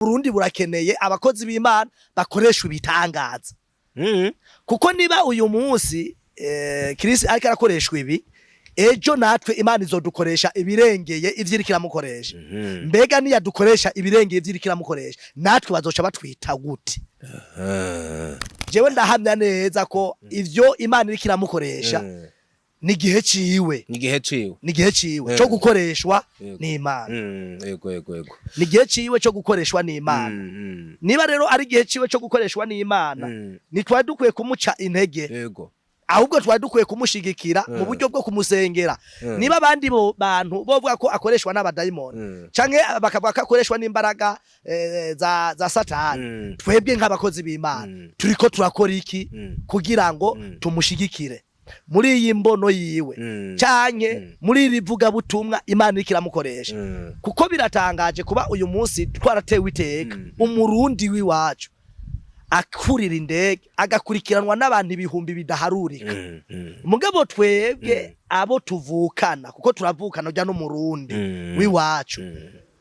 Burundi burakeneye abakozi b'Imana bakoresha ibitangaza, kuko niba uyu munsi Chris ariko arakoreshwa ibi, ejo natwe Imana izodukoresha ibirengeye ivyo iriko iramukoresha. Mbega niyadukoresha ibirengeye ivyo iriko iramukoresha, natwe bazoca batwita gute? Jewe ndahamya neza ko ivyo Imana iriko iramukoresha ni igihe ciwe. Ni igihe ciwe. Ni igihe ciwe co gukoreshwa n'Imana. Yego yego yego Ni igihe ciwe co gukoreshwa n'Imana. Niba rero ari igihe ciwe co gukoreshwa n'Imana, ntitwari dukwiye kumuca intege, ahubwo twari dukwiye kumushigikira mu buryo bwo kumusengera. Niba abandi bo bantu bovuga ko akoreshwa n'abadayimoni canke bakavuga ko akoreshwa n'imbaraga za Satani, twebwe nk'abakozi b'Imana turiko turakora iki kugira ngo tumushigikire muri iyi mbono yiwe canke muri iri vugabutumwa Imana iriko iramukoresha? Kuko biratangaje kuba uyu munsi twaratewe iteka Umurundi w'iwacu akurira indege, agakurikiranwa n'abantu ibihumbi bidaharurika, mugabo twebwe abo tuvukana, kuko turavukana, ujya n'Umurundi w'iwacu,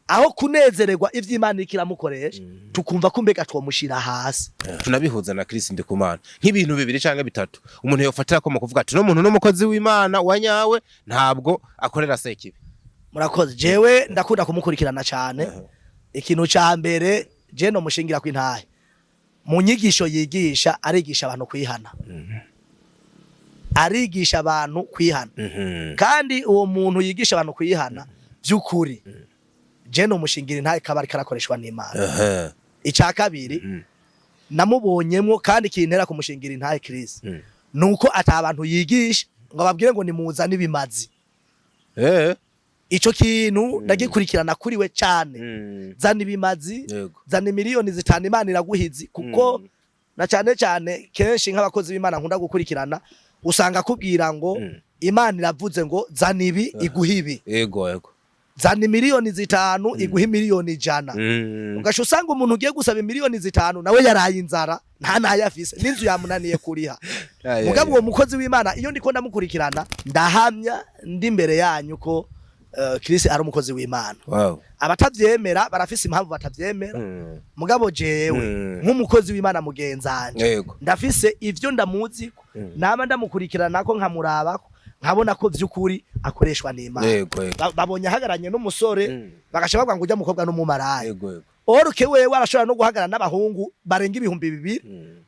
aho kunezererwa ivy'Imana iriko iramukoresha, tukumva ko mbega twomushira hasi. Tunabihuza na Chris Ndikumana nk'ibintu bibiri canke bitatu umuntu yofatira ko mu kuvuga ati no muntu n'umukozi w'Imana wa nyawe, ntabwo akorera Sekibi. Murakoze. Jewe ndakunda kumukurikirana cane. Ikintu ca mbere je no mushingira kw'intahe, mu nyigisho yigisha, arigisha abantu kwihana, arigisha abantu kwihana. Kandi uwo muntu yigisha abantu kwihana by'ukuri, je no mushingira intahe kaba ariko arakoreshwa n'Imana. Ica kabiri namubonyemwo kandi kintera kumushingira intahe Chris, nuko ata abantu yigisha ngo ababwire ngo nimuzane ibimazi. Ico kintu ndagikurikirana kuri we cane. Zana ibimazi, zana miliyoni 5, Imana iraguhizi. Kuko na cane cane kenshi nk'abakozi b'Imana nkunda gukurikirana, usanga akubwira ngo Imana iravuze ngo zana ibi, iguha ibi, yego yego zana miliyoni 5, iguha miliyoni 100. Ugaca usanga umuntu ugiye gusaba miliyoni 5 nawe yaraye inzara, nta nayo afise, n'inzu yamunaniye kuriha. Mugabo uwo mukozi w'Imana, iyo ndiko ndamukurikirana, ndahamya ndi imbere yanyu ko Chris ari umukozi w'Imana. Abatavyemera barafise impamvu batavyemera, mugabo jewe nk'umukozi w'Imana mugenzanje, ndafise ivyo ndamuziko, naba ndamukurikirana ko nkamurabako, nkabona ko vy'ukuri akoreshwa n'Imana. yego yego Babonye ahagaranye n'umusore, bagaca bavuga ngo ujya mukobwa n'umumaraya. yego yego Oruke wewe arashobora no guhagarara n'abahungu barenga 2000,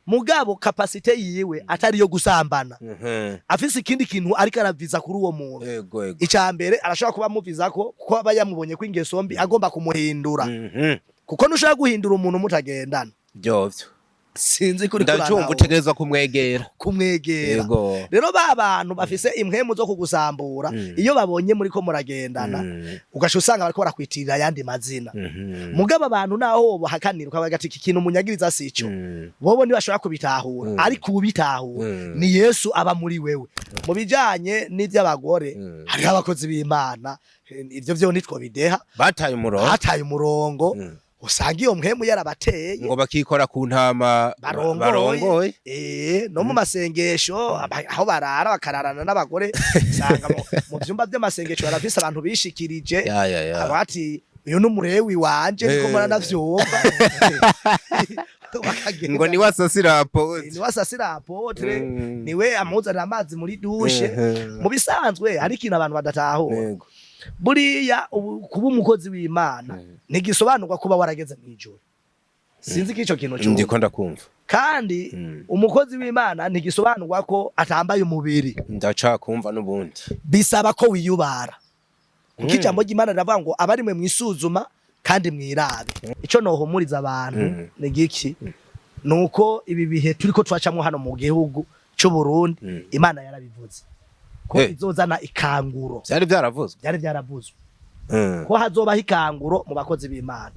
mugabo capacité yiwe atari yo gusambana, afise ikindi kintu ariko araviza kuri uwo muntu. yego yego Icya mbere, arashobora kuba amuviza ko kuko aba yamubonye ko ingeso mbi, agomba kumuhindura, kuko ntushobora guhindura umuntu mutagendana. Vyovyo. Sinzi kuri. Ndacyumva, utegerezwa kumwegera. Kumwegera. Rero ba bantu bafise impwemu zo kugusambura, iyo babonye muri ko muragendana, ugaca usanga bariko barakwitirira ayandi mazina. Mugabo abantu naho bohakanira, ukavuga ati iki kintu munyagiriza sico, bobo ntibashobora kubitahura, ariko ubitahura ni Yesu aba muri wewe. Mu bijanye n'ivy'abagore, hariho abakozi b'Imana, ivyo vyo nitwo bideha. Bataye umurongo. Hataye umurongo. Usanga iyo mpwemu yarabateye ngo bakikora ku ntama barongoye. Barongoye. No mu masengesho, aho barara bakararana n'abagore, usanga mu vyumba vy'amasengesho barafise abantu bishikirije. Ya ya ya Abati uyu n'umurewi wanje, niko muranavyumva. Bakagenda. Ngo ni wasasira apôtre. Ni wasasira apôtre, niwe amuzanira amazi muri douche. Mu bisanzwe hari ikintu abantu badatahura. Buriya kuba umukozi w'Imana ntigisobanurwa kuba warageze mu ijuru. Sinzi ko ico kintu cyumva. Ndiko ndakumva. Kandi umukozi w'Imana ntigisobanurwa ko atambaye umubiri. Ndacakumva n'ubundi. Bisaba ko wiyubara, kuko ijambo ry'Imana riravuga ngo abari mwe mwisuzuma kandi mwirabe. Ico nohumuriza abantu ni giki? Nuko ibi bihe turiko turacamwo hano mu gihugu c'u Burundi, Imana yarabivuze ko izozana ikanguro. Vyari vyaravuzwe. Byari vyaravuzwe ko hazobaho ikanguro mu bakozi b'Imana.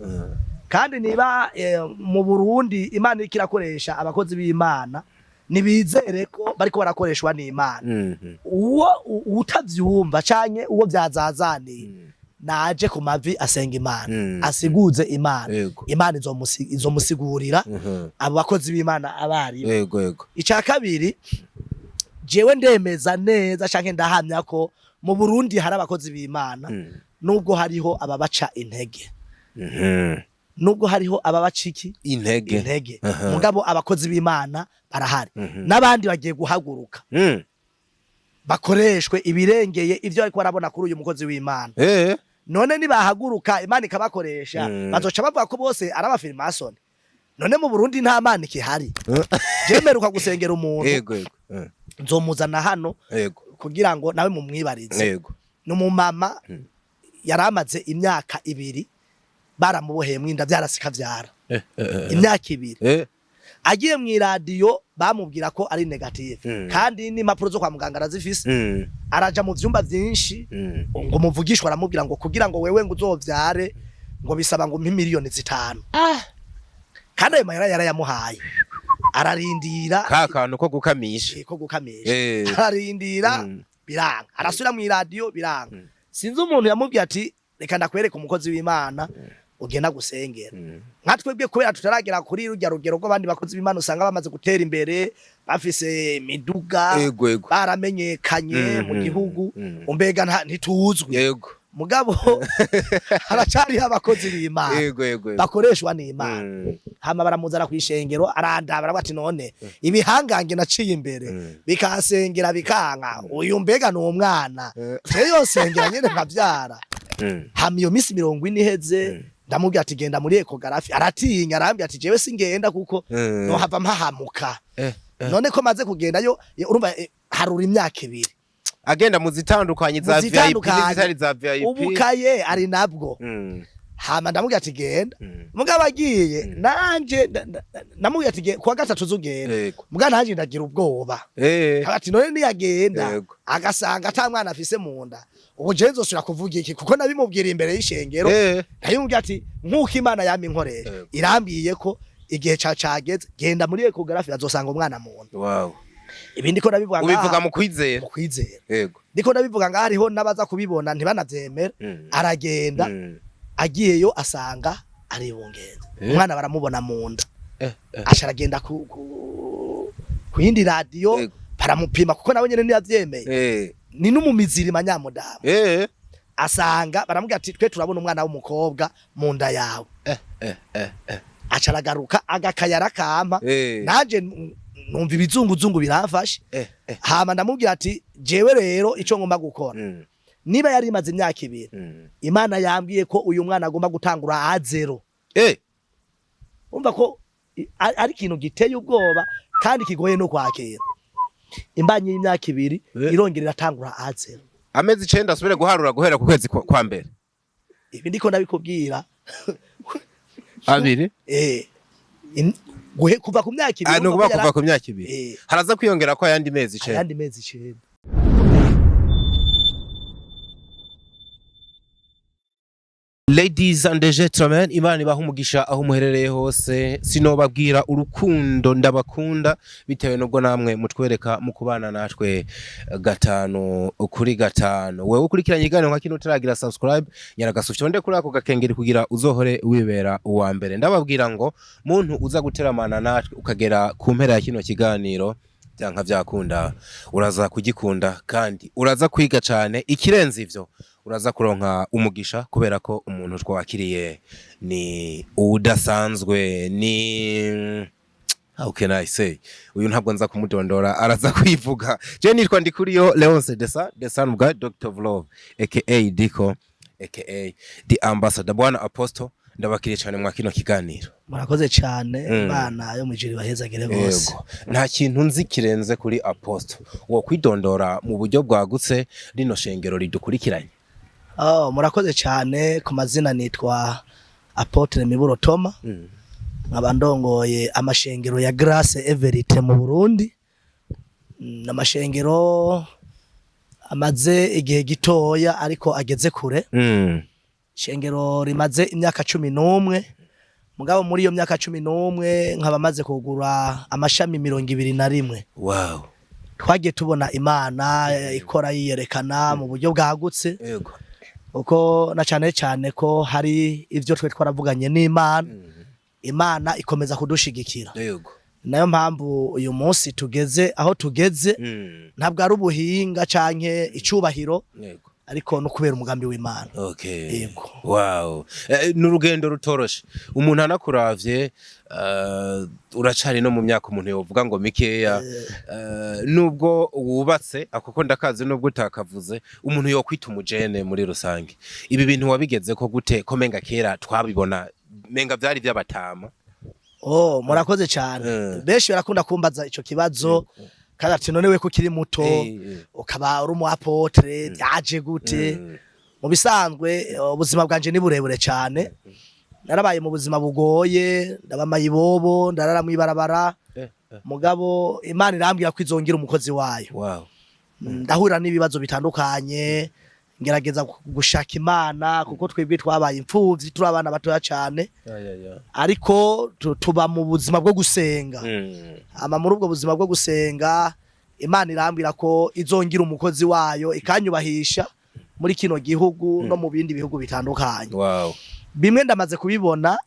Kandi niba mu Burundi Imana iriko irakoresha abakozi b'Imana, nibizere ko bariko barakoreshwa n'Imana. Uwo utavyumva canke uwo vyazazaniye, naje ku mavi asenga Imana, asiguze Imana. Imana izomusigurira abo bakozi b'Imana abaribo. yego yego Icya kabiri, jewe ndemeza neza canke ndahamya ko mu Burundi hari abakozi b'Imana, nubwo hariho ababaca intege. Nubwo hariho ababaciki intege. Intege, mugabo abakozi b'Imana barahari, n'abandi bagiye guhaguruka bakoreshwe ibirengeye ivyo ariko barabona kuri uyu mukozi w'Imana. None nibahaguruka, Imana ikabakoresha, bazoca bavuga ko bose ari abafirimasoni? None mu Burundi nta Mana ikihari? Je mperuka gusengera umuntu, yego yego nzomuzana hano kugira ngo nawe mumwibarize. Ni umumama yari amaze imyaka 2 baramuboheye inda, vyarasika vyara imyaka 2. Agiye mu iradiyo bamubwira ko ari négative, kandi n'impapuro zo kwa muganga arazifise. Araja mu vyumba vyinshi, ngo muvugishwe aramubwira ngo kugira ngo wewe ngo uzovyare ngo bisaba ngo umpe miliyoni 5, kandi ayo mahera yarayamuhaye, ararindira. Ka kantu ko gukamisha. Ko gukamisha. Ararindira, biranga, arasubira mu iradiyo, biranga. Sinzi umuntu yamubwiye ati: "Reka ndakwereka umukozi w'Imana ugenda gusengera." Nka twebwe, kubera tutaragera kuri rujya rugero rw'abandi bakozi b'Imana usanga bamaze gutera imbere, bafise imiduga, yego yego baramenyekanye mu gihugu, umbega ntituzwi. Mugabo haracariho abakozi b'Imana yego yego yego. bakoreshwa n'Imana. Hama baramuzana kw'ishengero, arandaba, aravuga ati: "None ibihangange naciye imbere bikansengera bikanka, uyu mbega ni umwana, jewe yosengera nyene nkavyara?" Hama iyo minsi 40 iheze, ndamubwira ati: "Genda muri échographie." Aratinya, arambwira ati: "Jewe singenda kuko nohava mpahamuka." None ko maze kugendayo, urumva, harura imyaka 2. Agenda mu zitandukanye za Mu VIP zitandukanye. n'izitari za VIP. Ubukaye ari nabwo. Hama ndamubwira ati: "Genda." Mugabo agiye, nanje ndamubwira ati: "Kuwa gatatu uzugenda." Mugabo nanje ndagira ubwoba. Ati: "None niyagenda agasanga ata mwana afise mu nda, ubu jewe nzosubira kuvuga iki?" Kuko nabimubwira imbere y'ishengero. Ndabimubwira ati: "Nk'uko Imana yama inkoresha, irambwiye ko igihe cageze, genda muri échographie, azosanga umwana mu nda." Ibi ndiko ndabivuga ngaha Ubivuga mu kwizera. Mu kwizera. Ndiko ndabivuga ngaha, hariho n'abaza kubibona ntibanavyemere. Aragenda, agiyeyo asanga aribungenze, umwana baramubona mu nda. Aca aragenda ku yindi radiyo, baramupima, kuko nawe nyene ntiyavyemeye. Ni n'umumizirima nyamudamu. Asanga baramubwira ati: "Twe turabona umwana w'umukobwa mu nda yawe." Aca aragaruka, agakaya akampa. Nanje numva ibizunguzungu biramfashe. Hama ndamubwira ati: "Jewe rero ico ngomba gukora, niba yari imaze imyaka 2, Imana yambwiye ko uyu mwana agomba gutangura à zéro." Umva ko ari ikintu giteye ubwoba kandi kigoye no kwakira. Imbanyi y'imyaka 2 irongera iratangura à zéro. Amezi 9 asubire guharura guhera ku kwezi kwa mbere. Ibi ndiko ndabikubwira 2. Kuva ku myaka 2. Ah, ni Urumva ukuvuga ko kuva ku myaka 2 haraza kwiyongera ko ayandi mezi 9. Ayandi mezi 9. Ladies and gentlemen, Imana ibaha umugisha aho muherereye hose. Sinobabwira urukundo ndabakunda bitewe n'ubwo namwe mutwereka mu kubana natwe 5 kuri 5. Wewe ukurikiranye ikiganiro nka kino utaragira subscribe, nyaragasa ufyonde kuri ako gakengeri kugira uzohore wibera uwa mbere. Ndababwira ngo muntu uza guteramana natwe ukagera ku mpera ya kino kiganiro, byanka byakunda uraza kugikunda kandi uraza kwiga cyane. Ikirenze ivyo, uraza kuronka umugisha kubera ko umuntu twakiriye ni udasanzwe. Ni, how can I say, uyu ntabwo nza kumudondora, araza kwivuga. Je nitwa Ndikuriyo Leonce Desa, the son of God, Doctor of Love, aka Diko, aka the ambassador. Bwana Apostle, ndabakiriye cyane mwa kino kiganiro. Murakoze cyane. Imana yo mwijuru ibahezagire rwose. Yego, nta kintu nzi kirenze kuri Apostle. Wo kwidondora mu buryo bwagutse rino shengero ridukurikiranye. Oh, murakoze cyane. Ku mazina nitwa Apôtre Miburo Toma, nkaba ndongoye amashengero ya Grâce et Vérité mu Burundi. Amashengero amaze igihe gitoya ariko ageze kure. Ishengero rimaze imyaka 11, mugabo muri iyo myaka 11 nkaba maze kugura amashami 21. Twagiye tubona Imana ikora, yiyerekana mu buryo bwagutse, kuko na cyane cyane ko hari ibyo twe twaravuganye n'Imana, Imana ikomeza kudushigikira. Nayo mpamvu uyu munsi tugeze aho tugeze. Ntabwo ari ubuhinga canke icubahiro. Ariko no kubera umugambi w'Imana. Yego. Wow. Ni urugendo rutoroshe. Umuntu anakuravye, uracari no mu myaka umuntu yovuga ngo mikeya. Nubwo wubatse, ako ko ndakazi, nubwo utakavuze, umuntu yokwita umujene muri rusange. Ibi bintu wabigeze ko gute, ko menga kera twabibona menga vyari vy'abatama? Oh, murakoze cyane. Benshi barakunda kumbaza ico kibazo, kandi ati: "None we ko ukiri muto, ukaba uri umu apôtre, byaje gute?" Mu bisanzwe, ubuzima bwanje ni burebure cyane. Narabaye mu buzima bugoye, ndaba mayibobo, ndarara mw'ibarabara. Mugabo Imana irambwira ko izongera umukozi wayo. Ndahura n'ibibazo bitandukanye, ngerageza gushaka Imana, kuko twebwe twabaye imfuvyi turi abana batoya cyane, ariko tuba mu buzima bwo gusenga. Ama muri ubwo buzima bwo gusenga, Imana irambwira ko izongera umukozi wayo, ikanyubahisha muri kino gihugu no mu bindi bihugu bitandukanye. Bimwe ndamaze kubibona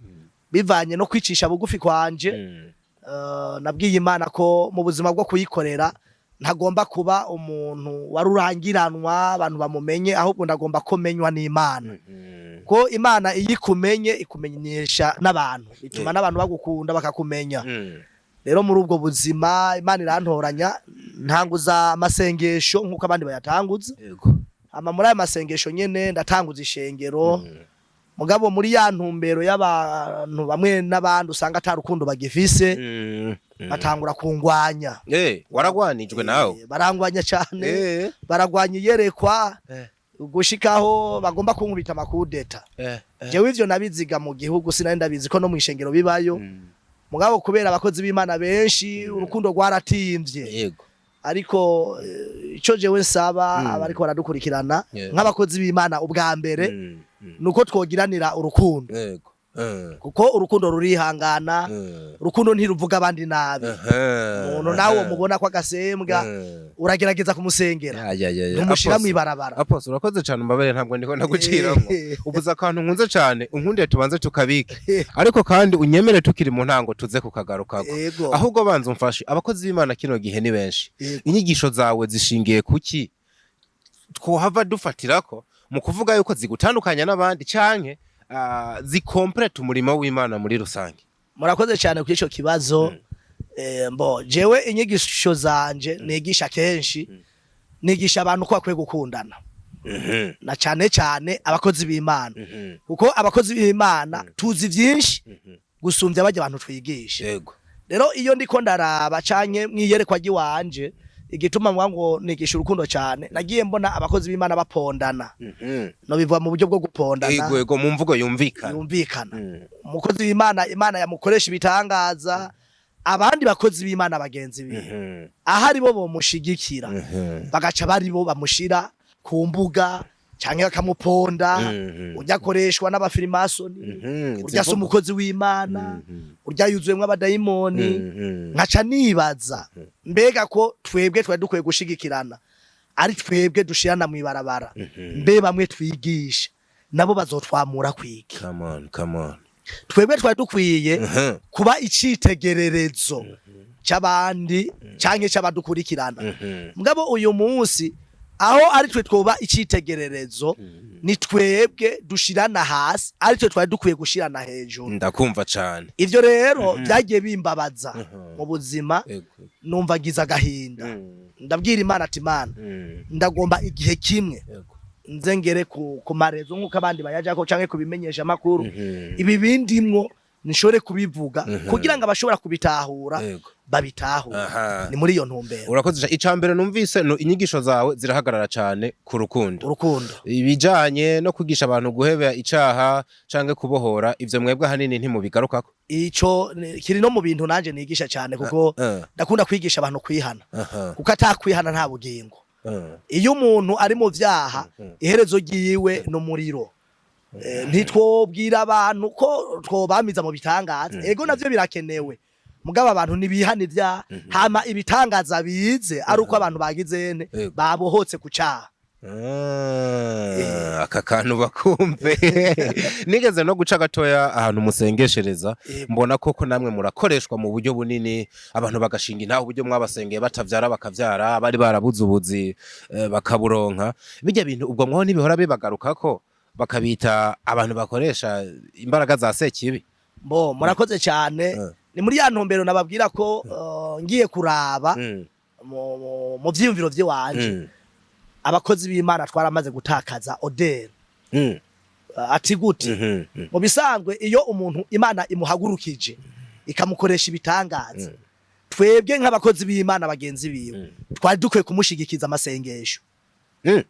bivanye no kwicisha bugufi kwanje. Nabwiye Imana ko mu buzima bwo kuyikorera ntagomba kuba umuntu wari urangiranwa, abantu bamumenye, ahubwo ndagomba ko menywa n'Imana, ko Imana iyo ikumenye ikumenyesha n'abantu, bituma n'abantu bagukunda, bakakumenya. Rero muri ubwo buzima Imana irantoranya, ntanguza amasengesho nk'uko abandi bayatanguza. Ama muri ayo masengesho nyene ndatanguza ishengero. Mugabo muri ya ntumbero y'abantu bamwe n'abandi usanga ata rukundo bagifise, batangura kungwanya. Waragwanijwe nawe? Barangwanya cyane. Baragwanya iyerekwa gushikaho bagomba kunkubita amakudeta. Jewe ivyo nabiziga mu gihugu, sinari ndabizi ko no mw'ishengero bibayo. Mugabo kubera abakozi b'Imana benshi, urukundo rwaratimvye. Ariko ico jewe nsaba abariko baradukurikirana, nk'abakozi b'Imana, ubwa mbere nuko twogiranira urukundo, kuko urukundo rurihangana. Urukundo ntiruvuga abandi nabi. Umuntu nawe mubona ko agasembwa, uragerageza kumusengera, Ya, ya, ya, ya. ntumushira Apostle. mw'ibarabara. Apostle, urakoze cyane. Mbabare, ntabwo ndiko ndaguciramwo. Uvuze akantu nkunze cyane, unkundiye tubanze tukabike, ariko kandi unyemere tukiri mu ntango tuze kukagarukako. Ahubwo banza umfashe, abakozi b'Imana kino gihe ni benshi. Inyigisho zawe zishingiye kuki twohava dufatirako mu kuvuga yuko zigutandukanya n'abandi, canke zikompleta umurimo w'Imana muri rusange? Murakoze cyane kuri ico kibazo. Mbo jewe inyigisho zanje nigisha kenshi, nigisha abantu ko bakwiye gukundana, na cyane cyane abakozi b'Imana, kuko abakozi b'Imana tuzi byinshi gusumbya bajya abantu twigisha. Rero iyo ndiko ndaraba canke mwiyerekwa ry'iwanje, igituma mvuga ngo nigisha urukundo cyane, nagiye mbona abakozi b'Imana bapondana, no bivuga mu buryo bwo gupondana. Yego, mu mvugo yumvikana. Yumvikana. Umukozi w'Imana, Imana yamukoresha ibitangaza, abandi bakozi b'Imana bagenzi biwe, ahari bo bomushigikira, bagaca bari bo bamushira ku mbuga canke bakamuponda: urya akoreshwa n'abafirimasoni, urya si umukozi w'Imana, urya yuzuyemwo abadayimoni. Nkaca nibaza: mbega ko twebwe twari dukwiye gushigikirana, ari twebwe dushirana mw'ibarabara, mbe bamwe twigisha nabo bazotwamura kwiki? Come on, come on. Twebwe twari dukwiye kuba icitegererezo c'abandi canke c'abadukurikirana. Mugabo uyu munsi, aho ari twe twoba icitegererezo, ni twebwe dushirana hasi, ari twe twari dukwiye gushirana hejuru. Ndakumva cane. Ivyo rero byagiye bimbabaza mu buzima. Numva ngize agahinda. Ndabwira Imana ati: "Imana, ndagomba igihe kimwe nze ngere ku marezo nk'uko abandi bayajako, canke kubimenyesha amakuru, ibi bindimwo nshobore kubivuga kugira ngo abashobora kubitahura babitahure." Ni muri iyo ntumbero. Urakoze cane. Ica mbere numvise no inyigisho zawe zirahagarara cane ku rukundo. Urukundo. Ibijanye no kwigisha abantu guheba icaha canke kubohora, ivyo mwebwe ahanini ntimubigarukako? Ico kiri no mu bintu nanje nigisha cyane, kuko ndakunda kwigisha abantu kwihana, kuko atakwihana nta bugingo. Iyo umuntu ari mu vyaha, iherezo ryiwe ni umuriro. Ntitwobwira abantu ko twobamiza mu bitangaza. Ego, navyo birakenewe, mugabo abantu ntibihana ivyaha, hama ibitangaza bize ari uko abantu bagize ene babohotse ku caha. Ah, aka kantu bakumve. Nigeze no guca gatoya ahantu musengeshereza, mbona koko namwe murakoreshwa mu buryo bunini, abantu bagashinga intaho uburyo mwabasengeye batavyara bakavyara, bari barabuze ubuzi bakaburonka. Bijya bintu ubwo mwaho ntibihora bibagarukako, bakabita abantu bakoresha imbaraga za sekibi? Bo, murakoze cyane. Ni muri ya ntumbero nababwira ko ngiye kuraba mu vyiyumviro vy'iwanje, abakozi b'Imana twaramaze gutakaza odeur. Ati gute? Mu bisanzwe, iyo umuntu Imana imuhagurukije ikamukoresha ibitangaza, twebwe nk'abakozi b'Imana bagenzi biwe twari dukwiye kumushigikiza amasengesho.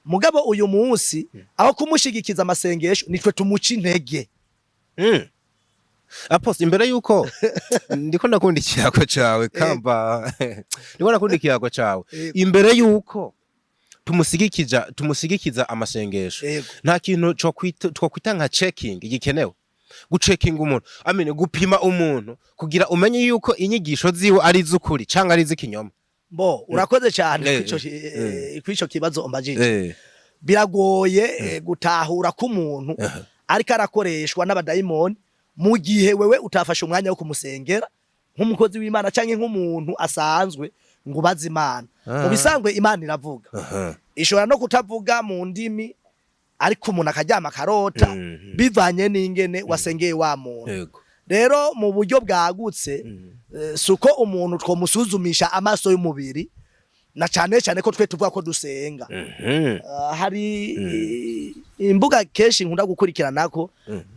Mugabo uyu munsi, aho kumushigikiza amasengesho, nitwe tumuca intege. Apostle, imbere yuko ndiko ndakunda ikiyago cawe, kamba ndiko ndakunda ikiyago cawe, imbere yuko tumusigikiza amasengesho, nta kintu twokwita nka checking gikenewe, gucekinga umuntu, I mean, gupima umuntu kugira umenye yuko inyigisho ziwe ari iz'ukuri canke ari iz'ikinyoma? Bo, urakoze cyane kw'ico kibazo umbajije. Biragoye gutahura ko umuntu ariko arakoreshwa n'abadayimoni mu gihe wewe utafashe umwanya wo kumusengera nk'umukozi w'Imana canke nk'umuntu asanzwe ngo ubaze Imana. Mu bisanzwe Imana iravuga, ishobora no kutavuga mu ndimi, ariko umuntu akaryama akarota, bivanye n'ingene wasengeye wa muntu. Rero mu buryo bwagutse, si uko umuntu twomusuzumisha amaso y'umubiri, na cane cane ko twe tuvuga ko dusenga. Hari imbuga kenshi nkunda gukurikiranako,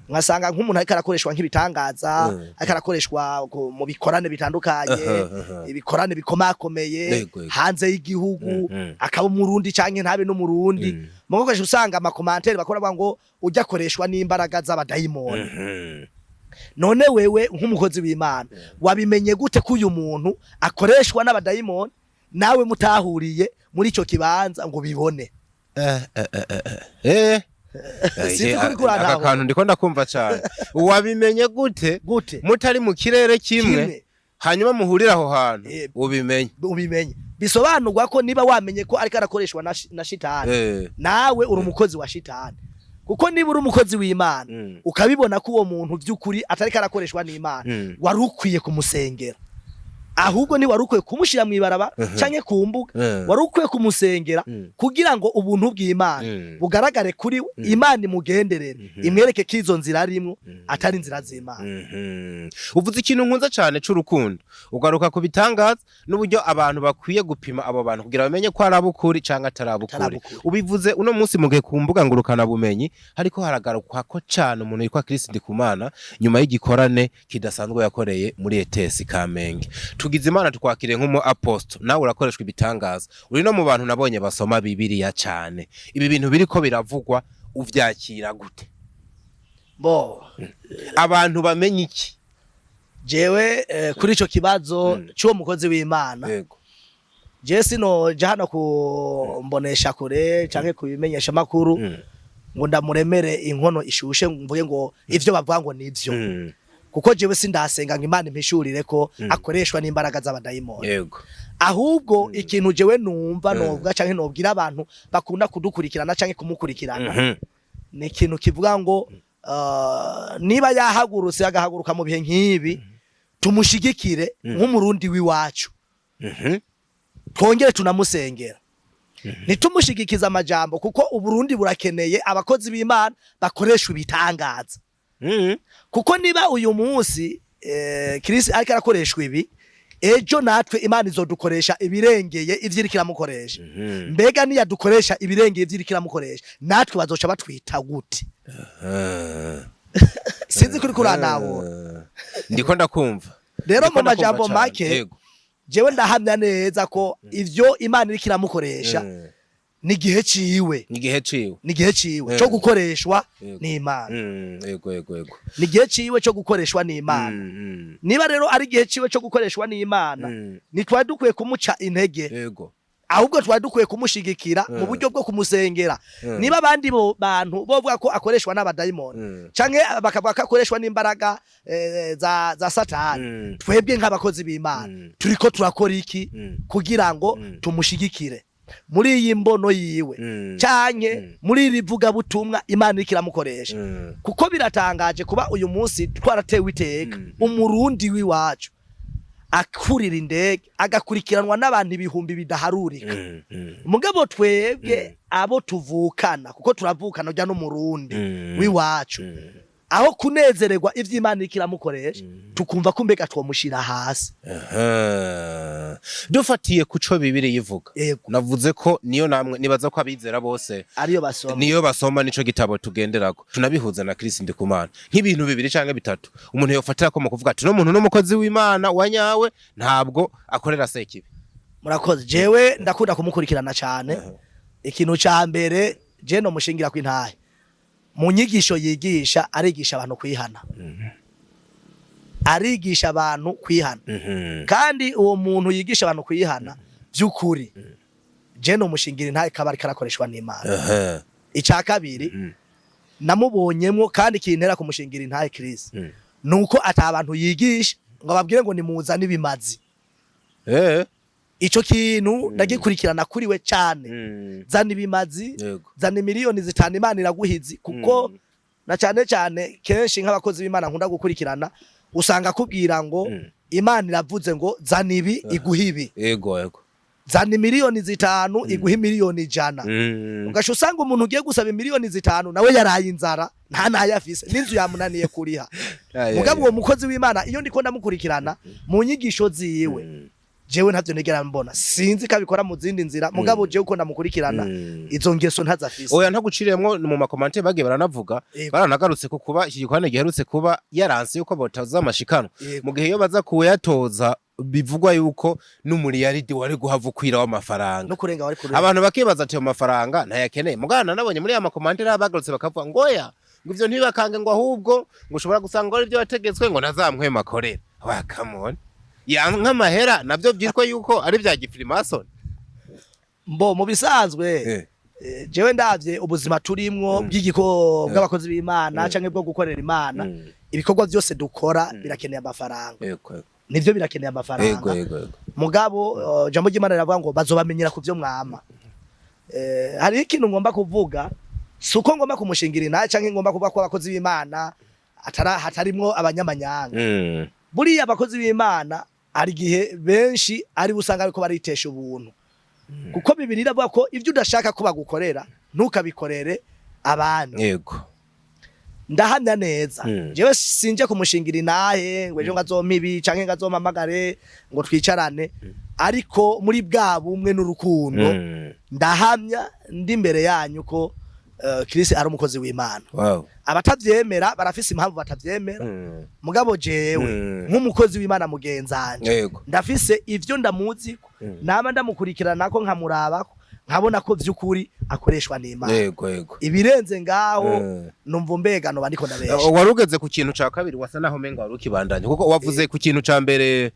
nkasanga nk'umuntu ariko arakoreshwa nk'ibitangaza, ariko arakoreshwa mu bikorane bitandukanye, Aha, aha. ibikorane bikomakomeye Yego, yego. hanze y'igihugu, akaba umurundi canke ntabe n'umurundi, mugo usanga ama commentaires bakora bavuga ngo ujya akoreshwa n'imbaraga z'abadayimoni. None wewe nk'umukozi w'Imana wabimenye gute ko uyu muntu akoreshwa n'abadayimoni, nawe mutahuriye muri ico kibanza ngo bibone? Sinzi ko uriko urantahura. Aka kantu ndiko ndakumva cyane. Wabimenye gute Gute mutari mu kirere kimwe, kimwe, hanyuma muhurira aho hantu, ubimenye? Ubimenye bisobanurwa ko niba wamenye ko ariko arakoreshwa na shitani, nawe uri umukozi wa shitani, kuko niba uri umukozi w'Imana, ukabibona ko uwo muntu by'ukuri atariko arakoreshwa n'Imana, wari ukwiye kumusengera. Ahubwo ni wari ukwiye kumushyira mu ibarabara canke ku mbuga, wari ukwiye kumusengera kugira ngo ubuntu bw'Imana bugaragare kuri we, Imana imugenderere, imwereke ko izo nzira arimwo atari inzira z'Imana. Uvuze ikintu nkunze cyane c'urukundo, ugaruka ku bitangaza n'uburyo abantu bakwiye gupima abo bantu kugira bamenye ko ari abukuri canke atari abukuri. Atari abukuri. Ubivuze uno munsi mu gihe ku mbuga ngurukana bumenyi hariko haragarukwa ko cane umuntu yitwa Chris Ndikumana, nyuma y'igikorane kidasanzwe yakoreye muri ETS Kamenge. Tugize Imana tukwakiriye nk'umu apostle, nawe urakoreshwa ibitangaza, uri no mu bantu nabonye basoma Bibiliya cane. Ibi bintu biriko biravugwa uvyakira gute? Bo. Abantu bamenye iki? Jewe kuri ico kibazo c'uwo mukozi w'Imana, jewe sinoja hano kumbonesha kure canke kubimenyesha makuru ngo ndamuremere inkono ishushe, mvuge ngo ivyo bavuga ngo nivyo, kuko jewe sindasenga ngo Imana impishurire ko akoreshwa n'imbaraga z'abadayimoni. Ahubwo ikintu jewe numva novuga canke nobwira abantu bakunda kudukurikirana canke kumukurikirana, ni ikintu kivuga ngo niba yahagurutse, agahaguruka mu bihe nk'ibi, tumushigikire nk'umurundi w'iwacu, twongere tunamusengera, ntitumushigikize amajambo, kuko Uburundi burakeneye abakozi b'Imana bakoresha ibitangaza. Kuko niba uyu munsi Chris ariko arakoreshwa ibi, ejo natwe Imana izodukoresha ibirengeye ivyo iriko iramukoresha. Mbega niyadukoresha ibirengeye ivyo iriko iramukoresha, natwe bazoca batwita gute? Sinzi kuri kurantahura. Ndiko ndakumva. Rero Ndiko mu ndakumva majambo cane. make, jewe ndahamya neza ko ivyo Imana iriko iramukoresha ni igihe ciwe. Ni igihe ciwe. Ni igihe ciwe co gukoreshwa n'Imana. Yego yego yego. Ni igihe ciwe co gukoreshwa n'Imana. Niba rero ari igihe ciwe co gukoreshwa n'Imana, ntitwari dukwiye kumuca intege. Ahubwo twari dukwiye kumushigikira mu buryo bwo kumusengera. Niba abandi bo bantu bovuga ko akoreshwa n'abadayimoni, canke bakavuga ko akoreshwa n'imbaraga za Satani, twebwe nk'abakozi b'Imana turiko turakora iki kugira ngo tumushigikire? Muri iyi mbono yiwe canke muri iri vugabutumwa Imana iriko iramukoresha, kuko biratangaje kuba uyu munsi twaratewe iteka, Umurundi w'iwacu akurira indege, agakurikiranwa n'abantu ibihumbi bidaharurika, mugabo twebwe abo tuvukana, kuko turavukana, ujya n'Umurundi w'iwacu, aho kunezererwa ivyo Imana iriko iramukoresha, tukumva ko mbega twomushira hasi. Aha. Dufatiye ku co Bibiri yivuga, navuze ko niyo namwe nibaza ko abizera bose ariyo basoma. Niyo basoma, nico gitabo tugenderako. Tunabihuza na Chris Ndikumana, nk'ibintu bibiri canke bitatu umuntu yofatira ko mu kuvuga ati no muntu n'umukozi w'Imana wa nyawe, ntabwo akorera sekibi. Murakoze. Jewe ndakunda kumukurikirana cane. Ikintu ca mbere je no mushingira kw'intahe, mu nyigisho yigisha, arigisha abantu kwihana, arigisha abantu kwihana. Kandi uwo muntu yigisha abantu kwihana by'ukuri, je no mushingira intahe kaba ariko arakoreshwa n'Imana. Ica kabiri namubonyemwo kandi kintera kumushingira intahe Chris, nuko ata abantu yigisha ngo ababwire ngo nimuzane ibimazi. Ico kintu ndagikurikirana kuri we cane. Zana ibimazi, zana miliyoni 5, Imana iraguhizi. Kuko na cane cane kenshi nk'abakozi b'Imana nkunda gukurikirana, usanga akubwira ngo Imana iravuze ngo zana ibi, iguha ibi, yego yego zana miliyoni 5, iguha miliyoni 100. Ugaca usanga umuntu ugiye gusaba miliyoni 5 nawe yaraye inzara, nta nayo afise, n'inzu yamunaniye kuriha. Mugabo uwo mukozi w'Imana, iyo ndiko ndamukurikirana mu nyigisho ziwe, jewe ntavyo nigera mbona. Sinzi ko abikora mu zindi nzira, mugabo jewe uko ndamukurikirana, izo ngeso ntazafise. Oya, ntaguciriyemwo, mu ma commentaires bagiye baranavuga, baranagarutse ku kuba iki gikorane giherutse kuba yaranse yuko botaza amashikanwa, mu gihe iyo baza kuyatoza bivugwa yuko n'umuriyaridi wari guhava ukwira w'amafaranga. No kurenga wari kurenga. Abantu bakibaza ati ayo mafaranga ntayakeneye. Mugana nabonye muri ya ma commentaires bagarutse bakavuga ngo oya, ngo ivyo ntibibakange, ngo ahubwo ngo ushobora gusanga ari ibyo wategetswe, ngo ntazamwema akorera. Wa come on, ya nk'amahera navyo vyitwa yuko ari vya gifrimason. Mbo mu bisanzwe, jewe ndavye ubuzima turimwo bw'igiko bw'abakozi b'Imana canke bwo gukorera Imana, ibikorwa byose dukora birakeneye amafaranga. Yego yego. Nivyo, birakeneye amafaranga. yego yego Mugabo jambo ry'Imana riravuga ngo bazobamenyera ku vyo mwama. Hariho ikintu ngomba kuvuga, si uko ngomba kumushingira intahe canke ngomba kuvuga ko abakozi b'Imana atara hatarimwo abanyamanyanga. Buriya abakozi b'Imana hari igihe benshi ari busanga ariko baritesha ubuntu, kuko Bibiri iravuga ko ibyo udashaka ko bagukorera ntukabikorere abandi. Ndahamya neza, jewe sinje kumushingira intahe ngo ejo ngazompa ibi canke ngazompamagare ngo twicarane, ariko muri bwa bumwe n'urukundo, ndahamya ndi imbere yanyu ko Chris ari umukozi w'Imana. Abatavyemera barafise impamvu batavyemera, mugabo jewe nk'umukozi w'Imana mugenzanje, ndafise ivyo ndamuziko, nama ndamukurikirana ko nkamurabako, nkabona ko vy'ukuri akoreshwa n'Imana. yego yego Ibirenze ngaho, numva umbega noba ndiko ndabesha. Wari ugeze ku kintu ca kabiri, wasa naho menga wari ukibandanya, kuko wavuze ku kintu ca mbere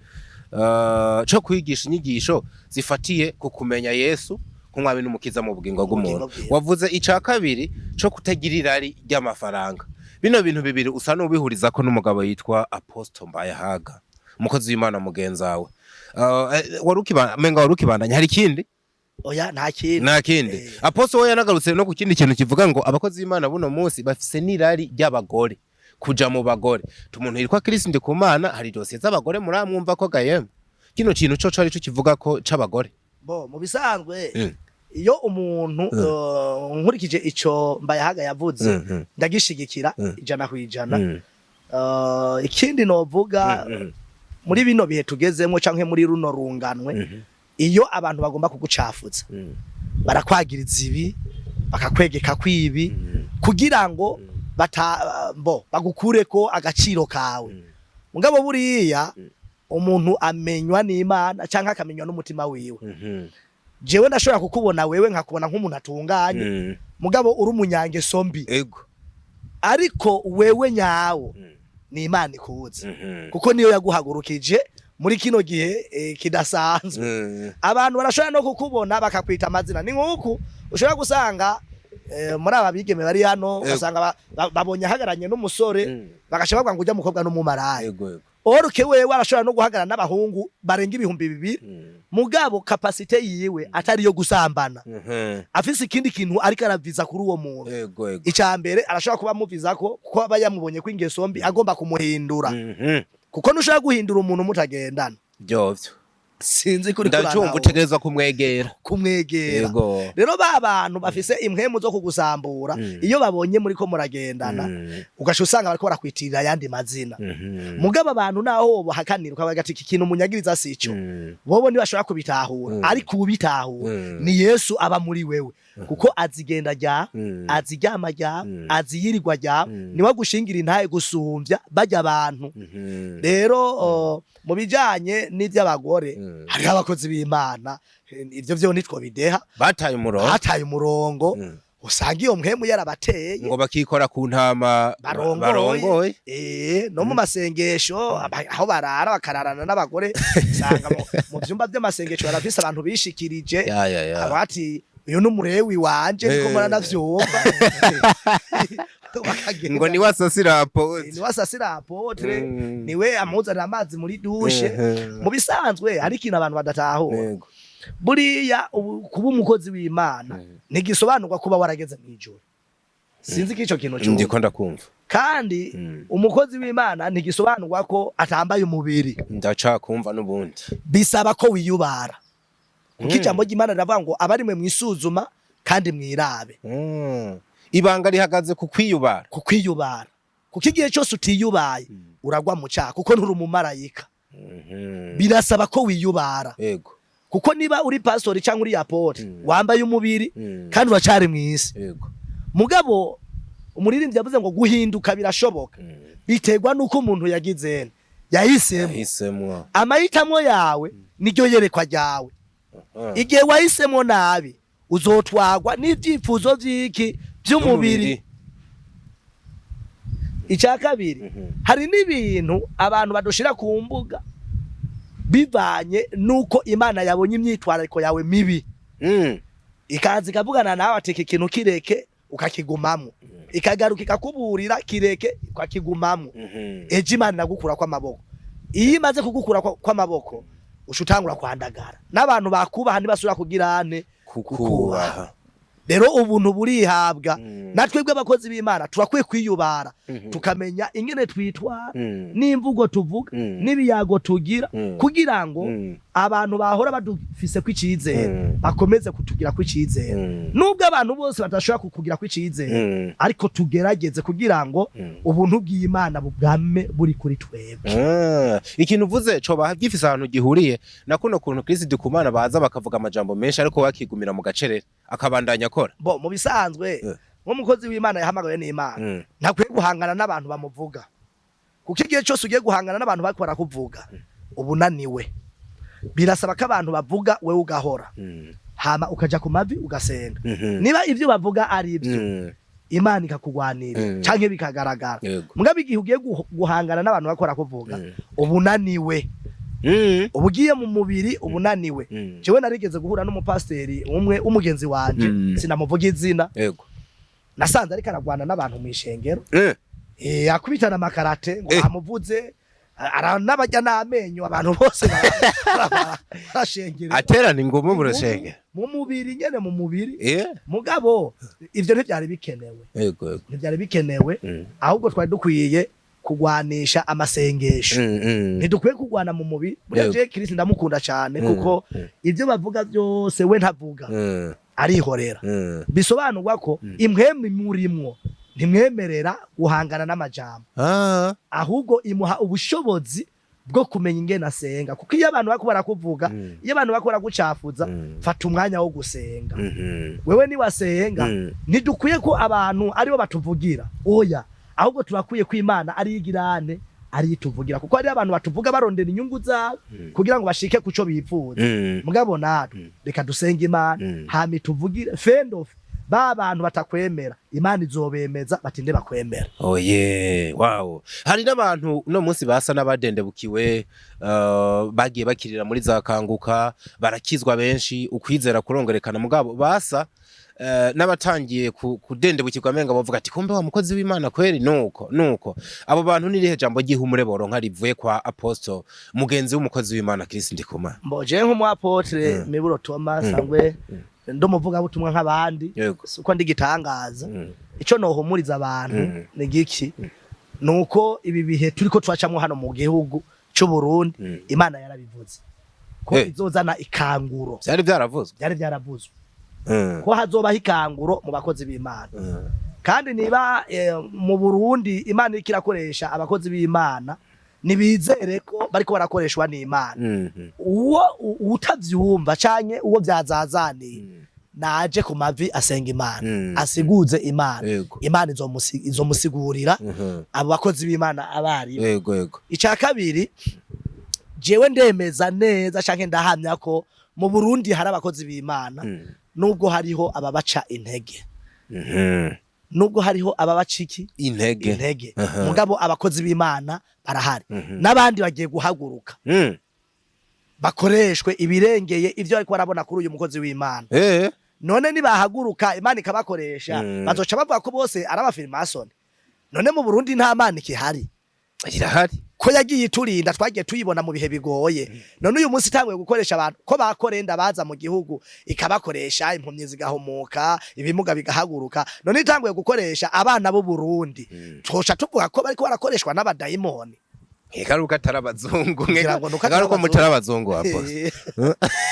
co kwigisha inyigisho zifatiye ku kumenya Yesu nk'umwami n'umukiza mu bugingo bw'umuntu. Ubugingo bwiwe. Wavuze ica kabiri co kutagira irari ry'amafaranga. Bino bintu bibiri usa n'ubihuriza ko n'umugabo yitwa Apostle Mbayahaga, umukozi w'Imana mugenzawe. Wari menga wari ukibandanya, hari ikindi? Oya, nta kindi. Nta kindi. Apostle we yanagarutse no ku kindi kintu kivuga ngo abakozi b'Imana buno munsi bafise n'irari ry'abagore, kuja mu bagore. Tumuntu yitwa Chris Ndikumana, hari dosiye z'abagore muramwumva ko gayem kino kintu co cari co kivuga ko c'abagore. Bo mu bisanzwe, iyo umuntu, nkurikije ico Mbayahaga yavuze, ndagishigikira 100%. Ikindi novuga, muri bino bihe tugezemwo canke muri runo runganwe, iyo abantu bagomba kugucafuza, barakwagiriza ibi, bakakwegeka kwibi, kugira ngo bata bo bagukureko agaciro kawe. Mugabo buriya umuntu amenywa n'Imana canke akamenywa n'umutima wiwe. Jewe ndashobora kukubona wewe, nkakubona nk'umuntu atunganye, mugabo uri umunyangeso mbi. Ariko wewe nyawo ni Imana ikuzi, kuko niyo yaguhagurukije muri kino gihe kidasanzwe. Abantu barashobora no kukubona bakakwita amazina. Ni nk'uku ushobora gusanga muri aba bigeme bari hano, ugasanga babonye ahagaranye n'umusore, bagaca bavuga ngo ujya mukobwa n'umumaraya. Yego yego. Oruke wewe arashobora no guhagarara n'abahungu barenga 2000, mugabo capacité yiwe atari yo gusambana, afise ikindi kintu ariko araviza kuri uwo muntu. Yego yego. Icya mbere, arashobora kuba amuviza ko kuko aba yamubonye ko ingeso mbi, agomba kumuhindura, kuko ntushobora guhindura umuntu mutagendana. Byovyo. Sinzi kuri. Ndacyumva, utegerezwa kumwegera. Kumwegera. Rero ba bantu bafise impwemu zo kugusambura, iyo babonye muri ko muragendana, ugaca usanga bariko barakwitirira ayandi mazina. Mugabo abantu naho bohakanira, ukavuga ati iki kintu munyagiriza sico, bobo ntibashobora kubitahura. Ariko ubitahura ni Yesu aba muri wewe, kuko azigenda rya, aziryama rya, aziyirirwa rya, niwe agushingira intahe gusumvya bajya abantu. Rero mu bijanye n'ivy'abagore, hariho abakozi b'Imana, ivyo vyo nitwo bideha. Bataye umurongo. Hataye umurongo. Usanga iyo mpwemu yarabateye, ngo bakikora ku ntama barongoye. Barongoye. No mu masengesho, aho barara bakararana n'abagore, usanga mu vyumba vy'amasengesho barafise abantu bishikirije. Ya ya ya. Abati uyu ni umurewi wanje, niko muranavyumva. Bakagenda. Ngo ni wasasira apôtre. Ni wasasira apôtre, niwe amuzanira amazi muri douche. Mu bisanzwe hari ikintu abantu badatahura. Buriya kuba umukozi w'Imana ntigisobanurwa kuba warageze mu ijuru. Sinzi ko ico kintu cyumva. Ndiko ndakumva. Kandi umukozi w'Imana ntigisobanurwa ko atambaye umubiri. Ndacakumva n'ubundi. Bisaba ko wiyubara, kuko ijambo ry'Imana riravuga ngo abari mwe mwisuzuma kandi mwirabe. Ibanga rihagaze ku kwiyubara. Ku kwiyubara, kuko igihe cyose utiyubaye uragwa mu cyaha, kuko nturi umumarayika. Birasaba ko wiyubara, kuko niba uri pastori cyangwa uri apôtre, wambaye umubiri kandi uracari mu isi. Mugabo umuririmbyi yavuze ngo guhinduka birashoboka, biterwa nuko umuntu yagize yahisemo. Yahisemwo. Amahitamo yawe niryo yerekwa ryawe. Igihe wahisemo nabi, uzotwagwa n'ibyifuzo vy'iki? By'umubiri. Icya kabiri, hari n'ibintu abantu badushira ku mbuga bivanye nuko Imana yabonye imyitwarariko yawe mibi, ikaza ikavugana nawe ati iki kintu kireke, ukakigumamo, ikagaruka ikakuburira kireke, ukakigumamo. Ejo Imana inagukura kw'amaboko. Iyo imaze kugukura kw'amaboko, uca utangura kwandagara n'abantu bakubaha ntibasubira kugira ane? Kukubaha. Rero ubuntu burihabwa. Natwebwe abakozi b'Imana turakwiye kwiyubara, tukamenya ingene twitwara, n'imvugo tuvuga, n'ibiyago tugira, kugira ngo abantu bahora badufise kw'icizere bakomeze kutugira kw'icizere. Nubwo abantu bose badashobora kukugira kw'icizere, ariko tugerageze kugira ngo ubuntu bw'Imana bubwame buri kuri twebwe. Ah, ikintu uvuze coba gifise ahantu gihuriye na kuno kuntu Chris Ndikumana baza bakavuga amajambo menshi, ariko bakigumira mu gacerere akabandanya akora. Bo mu bisanzwe, nk'umukozi w'Imana yahamagawe n'Imana, ntakwiye guhangana n'abantu bamuvuga, kuko igihe cyose ugiye guhangana n'abantu bariko barakuvuga ubunaniwe. Birasaba ko abantu bavuga wewe ugahora, hama ukaja ku mavi ugasenga. Niba ivyo bavuga ari ivyo, Imana ikakugwanira canke bikagaragara. Mugabo igihe ugiye guhangana n'abantu bariko barakuvuga, ubunaniwe, uba ugiye mu mubiri, ubunaniwe. Jewe narigeze guhura n'umupasiteri umwe w'umugenzi wanje, sinamuvuga izina. Nasanze ariko aragwana n'abantu mw'ishengero. Akubitana amakarate ngo amuvuze, aranabajya n'amenyo, abantu bose barashengerera. Aterana ingumu mu rushenge. Mu mubiri nyene, mu mubiri. Mugabo ivyo ntivyari bikenewe. Yego yego. Ntivyari bikenewe. Ahubwo twari dukwiye kugwanisha amasengesho. Ntidukwiye kugwana mu mubiri. Buriya je Chris ndamukunda cyane, kuko ivyo bavuga byose we ntavuga, arihorera. Bisobanurwa ko impwemu imurimwo ntimwemerera guhangana n'amajambo, ahubwo imuha ubushobozi bwo kumenya ingene asenga, kuko iyo abantu bariko barakuvuga, iyo abantu bariko baragucafuza, fata umwanya wo gusenga. Wewe niwasenga, ntidukwiye ko abantu aribo batuvugira, oya, ahubwo turakwiye ko Imana ari igirane, ari ituvugira, kuko hari abantu batuvuga barondera inyungu zabo kugira ngo bashike kuco bifuza. Mugabo natwe reka dusenge Imana, hama ituvugire. Fendof ba bantu batakwemera, Imana izobemeza batinde bakwemera. Oye, wow. Hari n'abantu uno munsi basa n'abadendebukiwe, bagiye bakirira muri za Kanguka, barakizwa benshi, ukwizera kurongerekana, mugabo basa N'abatangiye kudendebukirwa amenga bavuga ati: "Kumbe wa mukozi w'Imana kweri nuko nuko." Abo bantu nirihe jambo ry'ihumure boronka rivuye kwa apostle mugenzi w'umukozi w'Imana Chris Ndikumana? Mboje nk'umu apôtre Miburo Thomas, sangwe ndi umuvugabutumwa nk'abandi, suko ndi gitangaza. Ico nohumuriza abantu ni giki? Nuko ibi bihe turiko turacamwo hano mu gihugu c'u Burundi, Imana yarabivuze ko izozana ikanguro. Vyari vyaravuzwe. Byari byaravuzwe ko hazobaho ikanguro mu bakozi b'Imana. Kandi niba mu Burundi Imana iriko irakoresha abakozi b'Imana, nibizere ko bariko barakoreshwa n'Imana. Uwo utavyumva canke uwo vyazazaniye, naje ku mavi asenga Imana, asiguze Imana. Imana izomusigurira abo bakozi b'Imana abaribo. yego yego Icya kabiri, jewe ndemeza neza canke ndahamya ko mu Burundi hari abakozi b'Imana, nubwo hariho ababaca intege, nubwo hariho ababaca iki? Intege. Intege. Mugabo abakozi b'Imana barahari, n'abandi bagiye guhaguruka bakoreshwe ibirengeye ivyo ariko barabona kuri uyu mukozi w'Imana. None nibahaguruka Imana ikabakoresha, bazoca bavuga ko bose ari abafirimasoni? None mu Burundi nta Mana ikihari? Irahari. Ko yagiye iturinda, twagiye tuyibona mu bihe bigoye. None uyu munsi itanguye gukoresha abantu ko bakorenda baza mu gihugu, ikabakoresha, impumyi zigahumuka, ibimuga bigahaguruka, none itanguye gukoresha abana b'u Burundi, twoca tuvuga ko bariko barakoreshwa n'abadayimoni? Eka atari abazungu. Ngira ngo nuko Eka atari nuko mutari abazungu, apostle.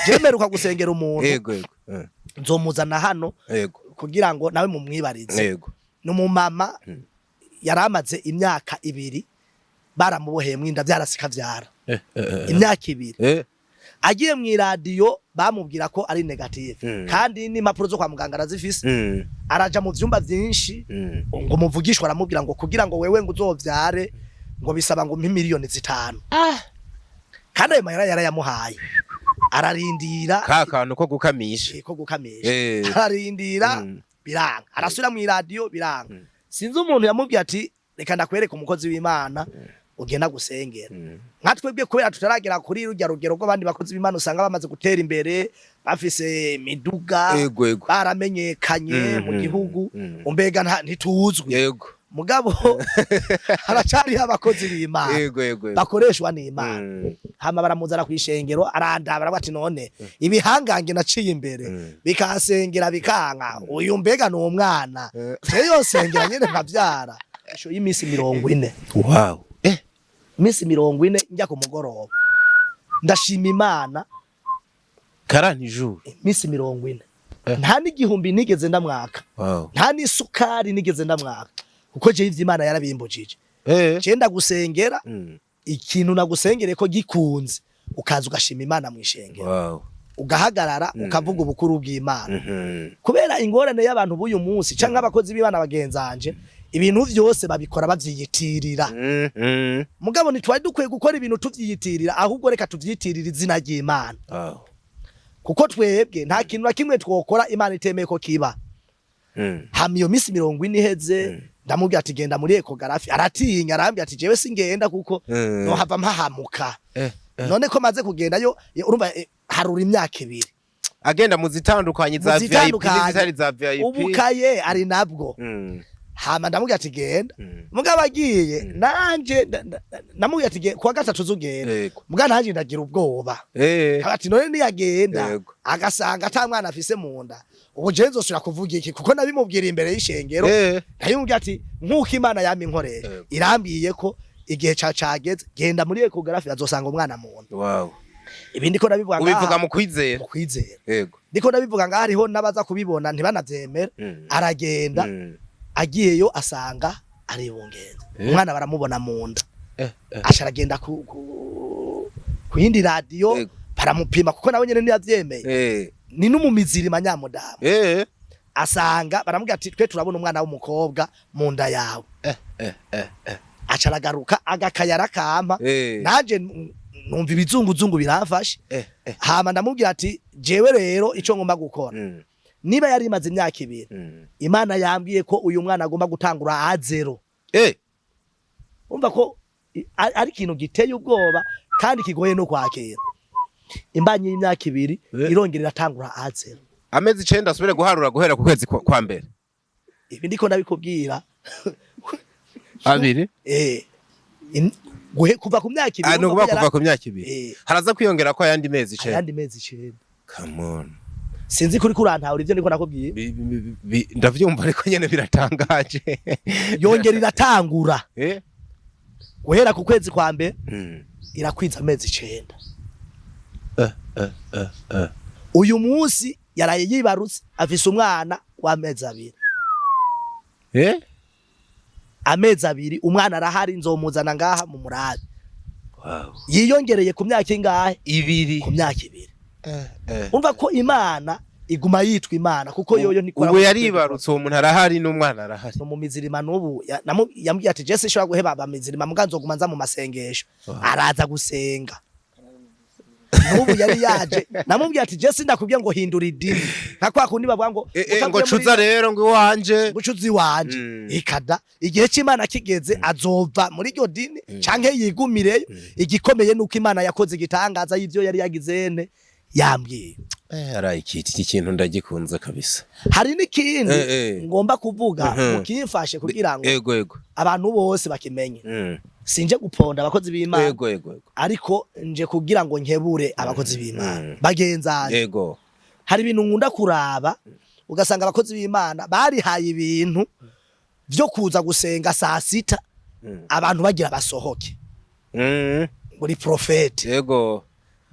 Je mperuka gusengera umuntu, yego yego nzomuzana hano kugira ngo nawe mumwibarize. Ni umumama yari amaze imyaka 2 baramuboheye inda, vyarasika vyara imyaka 2. Agiye mu iradiyo bamubwira ko ari négative, kandi n'impapuro zo kwa muganga arazifise. Araja mu vyumba vyinshi, ngo muvugishwe aramubwira ngo kugira ngo wewe ngo uzovyare ngo bisaba ngo umpe miliyoni 5, kandi ayo mahera yarayamuhaye, ararindira. Ka kantu ko gukamisha. Ko gukamisha. Ararindira, biranga, arasubira mu iradiyo, biranga. Sinzi umuntu yamubwiye ati: "Reka ndakwereka umukozi w'Imana ugenda gusengera." Nka twebwe kubera tutaragera kuri rujya rugero rw'abandi bakozi b'Imana usanga bamaze gutera imbere, bafise imiduga, yego yego baramenyekanye mu gihugu, umbega ntituzwi. Mugabo haracariho abakozi b'Imana yego yego yego. bakoreshwa n'Imana. Hama baramuzana kw'ishengero, arandaba, aravuga ati: "None ibihangange naciye imbere bikansengera bikanka, uyu mbega ni umwana?" Je yosengera nyene nkavyara. Isho y'iminsi 40. Wow. Iminsi 40 njya ku mugoroba, ndashima Imana. 40 jours. Iminsi 40. Nta n'igihumbi nigeze ndamwaka, nta n'isukari nigeze ndamwaka, kuko jewe ivy'Imana yarabimbujije. Je ndagusengera, ikintu nagusengereye ko gikunze, ukaza ugashima Imana mw'ishengero, ugahagarara ukavuga ubukuru bw'Imana. Kubera ingorane y'abantu b'uyu munsi canke abakozi b'Imana bagenzanje, ibintu vyose babikora bavyiyitirira. Mugabo ntitwari dukwiye gukora ibintu tuvyiyitirira, ahubwo reka tuvyitirire izina ry'Imana, kuko twebwe nta kintu na kimwe twokora Imana itemeye ko kiba. Hama iyo minsi 40 iheze, ndamubwira ati: "Genda muri échographie." Aratinya, arambwira ati: "Jewe singenda kuko nohava mpahamuka." None ko maze kugendayo, urumva, harura imyaka 2. Agenda mu zitandukanye za Mu VIP zitandukanye. n'izitari za VIP. Ubukaye ari nabwo. Hama ndamubwira ati: "Genda." Mugabo agiye, nanje ndamubwira ati: "Kuwa gatatu uzugenda." Mugabo nanje ndagira ubwoba. Ati: "None niyagenda agasanga ata mwana afise mu nda, ubu jewe nzosubira kuvuga iki?" Kuko nabimubwira imbere y'ishengero. Ndabimubwira ati: "Nk'uko Imana yama inkoresha, irambwiye ko igihe cageze, genda muri échographie, azosanga umwana mu nda." Ibi ndiko ndabivuga ngaha Ubivuga mu kwizera. Mu kwizera. Ndiko ndabivuga ngaha, hariho n'abaza kubibona ntibanavyemere. Aragenda, agiyeyo asanga aribungenze, umwana baramubona mu nda. Aca aragenda ku yindi radiyo, baramupima, kuko nawe nyene ntiyavyemeye. Ni n'umumizirima nyamudamu. Asanga baramubwira ati: "Twe turabona umwana w'umukobwa mu nda yawe." Aca aragaruka, agakaya arakampa. Nanje numva ibizunguzungu biramfashe. Hama ndamubwira ati: "Jewe rero ico ngomba gukora, niba yari imaze imyaka 2, Imana yambwiye ko uyu mwana agomba gutangura à zéro." Umva ko ari ikintu giteye ubwoba kandi kigoye no kwakira. Imbanyi y'imyaka 2 irongera iratangura à zéro. Amezi 9 asubire guharura guhera ku kwezi kwa mbere. Ibi ndiko ndabikubwira. 2. Kuva ku myaka 2. Ah, ni ukuvuga kuva ku myaka 2. Haraza kwiyongera ko ayandi mezi 9. Ayandi mezi 9. Come on. Sinzi kuri kurantahura ivyo ndiko nakubwiye. Ndavyumva, ariko nyene biratangaje. Yongera iratangura guhera ku kwezi kwa mbere, irakwiza amezi 9. Uyu munsi yaraye yibarutse, afise umwana w'amezi 2. Amezi 2, umwana arahari, nzomuzana ngaha mu murabi. Yiyongereye ku myaka ingahe? 2. Ku myaka 2. Umva ko Imana iguma yitwa Imana, kuko yoyo ntikora. Ubu yaribarutse, uwo muntu arahari n'umwana arahari. No mu mizirima n'ubu yambwiye ati: "Jese shobora guheba abamizirima, muga nzoguma nza mu masengesho." Araza gusenga, n'ubu yari yaje. Namubwiye ati: "Jese ndakubwiye ngo hindura idini," nka kwa kundi bavuga ngo Ngo cuza rero ngo iwanje. Gucuza iwanje. Ikada igihe c'Imana kigeze azova muri iryo dini canke yigumireyo. Igikomeye nuko Imana yakoze igitangaza y'ivyo yari yagize ene yambwiye. Araye iki kintu ndagikunze kabisa. Hari n'ikindi ngomba kuvuga, mukimfashe kugira ngo ego ego abantu bose bakimenye. Sinje guponda abakozi b'Imana, ego ego ego ariko nje kugira ngo nkebure abakozi b'Imana bagenzanje. Hari ibintu nkunda kuraba, ugasanga abakozi b'Imana barihaye ibintu vyo kuza gusenga saa 6, abantu bagira basohoke muri profete.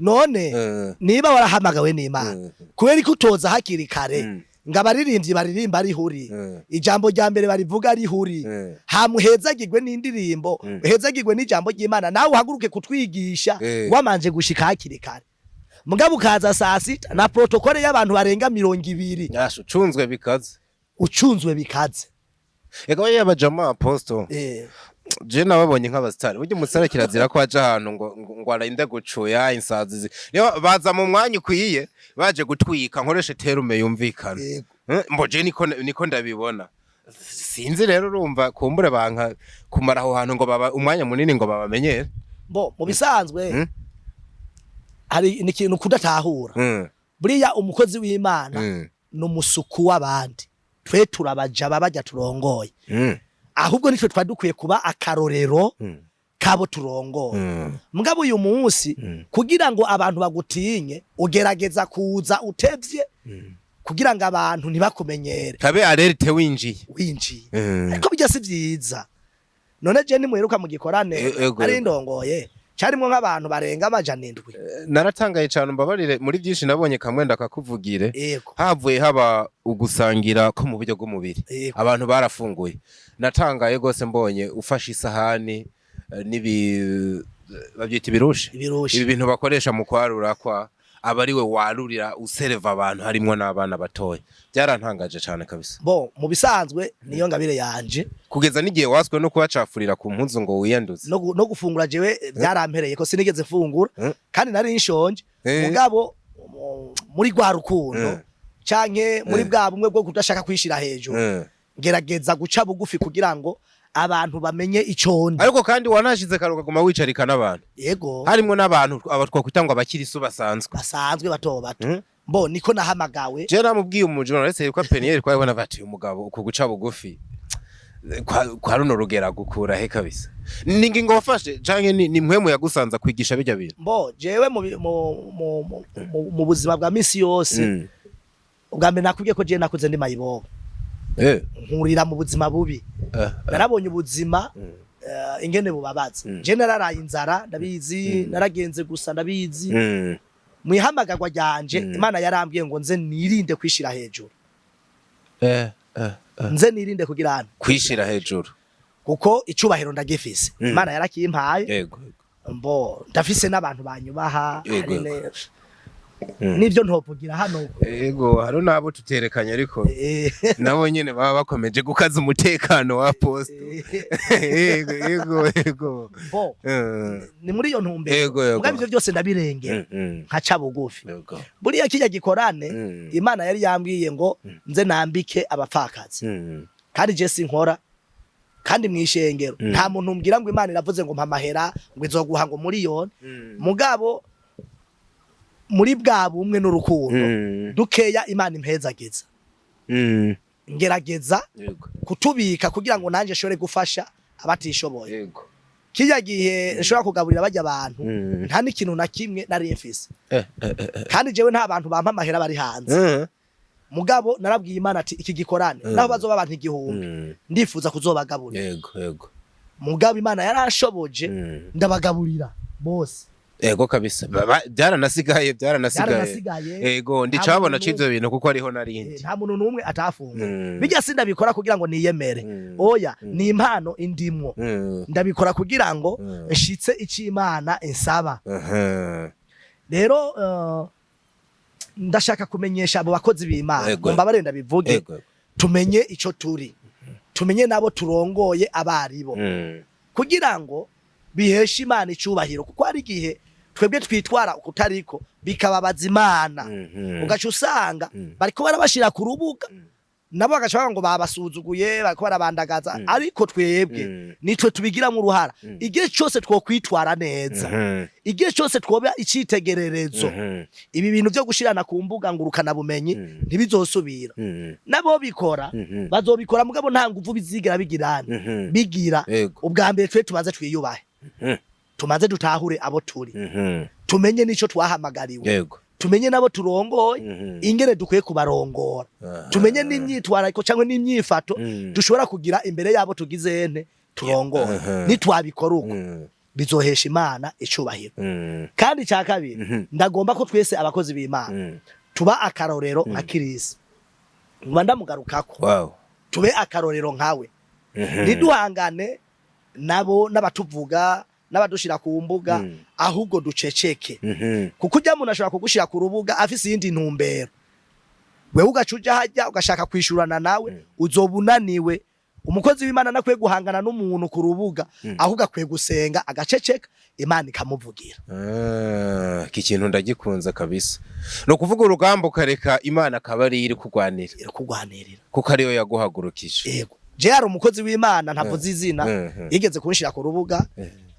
None niba warahamagawe n'Imana, kubera ko utoza hakiri kare, ngo abaririmbyi baririmba ari huri, ijambo rya mbere barivuga ari huri, hamuhezagirwe n'indirimbo, uhezagirwe n'ijambo ry'Imana, nawe uhaguruke kutwigisha wamanje gushika hakiri kare. Mugabo ukaza saa 6 na protocole y'abantu barenga 20. Yasho ucunzwe bikaze. Ucunzwe bikaze. Ega we yabajama apostle, je nababonye nk'abasitari. Burya umusare kirazira ko aja ahantu ngo arinde gucuya insazi, niyo baza mu mwanya ukwiye baje gutwika, nkoreshe terme yumvikana. Mbo je niko ndabibona. Sinzi rero, urumva kumbure banka kumara aho hantu ngo baba umwanya munini ngo babamenyere. Bo mu bisanzwe hari ni ikintu kudatahura. Buriya umukozi w'Imana ni umusuku w'abandi. Twe turabaja bajya turongoye, ahubwo nitwe twari dukwiye kuba akarorero kabo turongoye. Mugabo uyu munsi, kugira ngo abantu bagutinye, ugerageza kuza utevye kugira ngo abantu ntibakumenyere. Kabe alerte winjiye. Winjiye. Ariko bijya si vyiza. None je nimuheruka mu gikorane Ego, ari ego. ndongoye, carimwo nk'abantu barenga 700. Naratangaye cyane, mbabarire, muri byinshi nabonye kamwe ndakakuvugire. Havuye haba ugusangira ko mu buryo bw'umubiri, abantu barafunguye. Natangaye rwose mbonye ufashe isahani n'ibi babyita ibirushe, Ibirushe. ibi bintu bakoresha mu kwarura, kwa aba ari we warurira usereva abantu harimwo n'abana batoya. Byarantangaje cyane kabisa. Bo mu bisanzwe niyo ngabire yanje. Kugeza n'igihe waswe no kubacafurira ku mpuzu ngo wiyanduze. No gufungura jewe byarampereye ko sinigeze mfungura, kandi nari nshonje. Mugabo muri rwa rukundo canke muri bwa bumwe bwo kudashaka kwishira hejuru, ngerageza guca bugufi kugira ngo abantu bamenye ico ndi. Ariko kandi wanashize kare ukaguma wicarika n'abantu, harimwo n'abantu aba twakwita ngo abakirisu basanzwe. Basanzwe, bato bato. Mbo niko nahamagawe. Je namubwiye umujournaliste yitwa Peniel, twabona bati uyu mugabo uku guca bugufi kwa runo rugera gukura he kabisa? Ni ingingo wafashe canke ni mpwemu yagusanza kwigisha bijya bintu? Mbo jewe mu bi- mu mu mu- mu- mu buzima bwa misi yose, ubwa mbere nakubwiye ko jewe nakuze ndi mayibobo, nkurira mu buzima bubi. Narabonye ubuzima ingene bubabaza. Je nararaye inzara ndabizi, naragenze gusa ndabizi. Mu ihamagarwa ryanje, Imana yarambwiye ngo nze nirinde kwishira hejuru, nze nirinde kugira hano kwishira hejuru. Kuko icubahiro ndagifise, Imana yarakimpaye. Mbo ndafise n'abantu banyubaha. Hari n'ivyo ntovugira hano. Ego, hari n'abo tuterekanye ariko nabo nyene baba bakomeje gukaza umutekano wa poste. Ego. Bo ni muri iyo ntumbero. Ego. Mugabo ivyo byose ndabirengera, nkaca bugufi. Buriya kijya gikorane, Imana yari yambwiye ngo nze nambike abapfakazi, kandi je sinkora kandi mwishengero nta muntu umbwira ngo Imana iravuze ngo mpa amahera, ngo izoguha ngo miliyoni. Mugabo Muri bwa bumwe n'urukundo dukeya Imana impezagiza, ngerageza kutubika kugira ngo nanjye nshobore gufasha abatishoboye. Kirya gihe nshobora kugaburira bajya abantu, nta n'ikintu na kimwe nari mfise, kandi jewe nta bantu bampa amahera bari hanze. Mugabo narabwiye Imana ati iki gikorane, naho bazoba abantu 1000, ndifuza kuzobagaburira. yego yego Mugabo Imana yarashoboje, ndabagaburira bose. Ego kabisa. Byaranasigaye, byaranasigaye. Byaranasigaye. Ego, Nta ndicabona muntu c'ivyo bintu kuko ariho narindi. Nta muntu n'umwe atafunga. Bijya sindabikora kugira ngo niyemere, oya, ni impano indimwo. Ndabikora kugira ngo nshitse icyo Imana insaba. Rero ndashaka kumenyesha abo bakozi b'Imana, mbabarire ndabivuge, tumenye ico turi, tumenye nabo turongoye abaribo, kugira ngo biheshe Imana icubahiro, kuko hari igihe twebwe twitwara ukutariko bikababaza Imana, ugaca usanga bariko barabashira ku rubuga, nabo bagaca bavuga ngo babasuzuguye, bariko barabandagaza, ariko twebwe nitwe tubigiramo uruhara. Igihe cyose twokwitwara neza, igihe cyose twoba icitegererezo, ibi bintu byo gushirana ku mbuga ngurukana bumenyi ntibizosubira. Nabo bikora, bazobikora, mugabo nta nguvu bizigera bigirana bigira. Ubwa mbere twe tumaze twiyubahe, tumaze dutahure abo turi, tumenye n'ico twahamagariwe, tumenye nabo turongoye, ingene dukwiye kubarongora, tumenye n'imyitwarariko cyangwa n'imyifato dushobora kugira imbere yabo tugize ente turongoye. Nitwabikora uko, bizohesha Imana icubahiro. Kandi icya kabiri, ndagomba ko twese abakozi b'Imana tuba akarorero nka Kirisi, nkuba ndamugarukako. Tube akarorero nkawe, ntiduhangane nabo n'abatuvuga n'abadushira ku mbuga, ahubwo duceceke, kuko ujya muntu ashobora kugushira ku rubuga afise iyindi ntumbero, wewe ugaca uja hajya ugashaka kwishurana nawe, uzoba unaniwe. Umukozi w'Imana nakwiye guhangana n'umuntu ku rubuga, ahubwo akwiye gusenga agaceceka, Imana ikamuvugira. Ah, iki kintu ndagikunze kabisa. Ni ukuvuga urugamba ukareka Imana akaba ariyo iri kurwanira, Irakugwanirira. kuko ariyo yaguhagurukije. Yego, je hari umukozi w'Imana ntavuze izina, yigeze kunshira ku rubuga,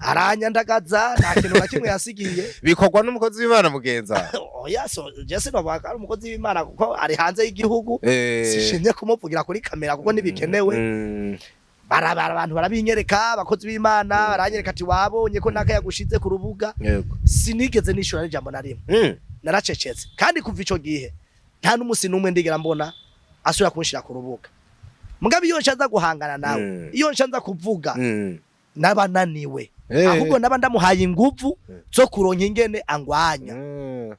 aranyandagaza, nta kintu na kimwe yasigiye. Bikorwa n'umukozi w'Imana mugenza? Oya, so je sinovuga ko ari umukozi w'Imana kuko ari hanze y'igihugu. Sishimye kumuvugira kuri kamera kuko ntibikenewe. Barabara abantu barabinyereka, abakozi b'Imana baranyereka ati wabonye ko naka yagushize ku rubuga. Sinigeze nishura n'ijambo na rimwe. Naracecetse, kandi kuva ico gihe nta n'umusi n'umwe ndigera mbona asubira kunshira ku rubuga. Mugabo iyo nshaza guhangana nawe, iyo nshaza kuvuga, naba naniwe, ahubwo naba ndamuhaye inguvu zo kuronka ingene angwanya.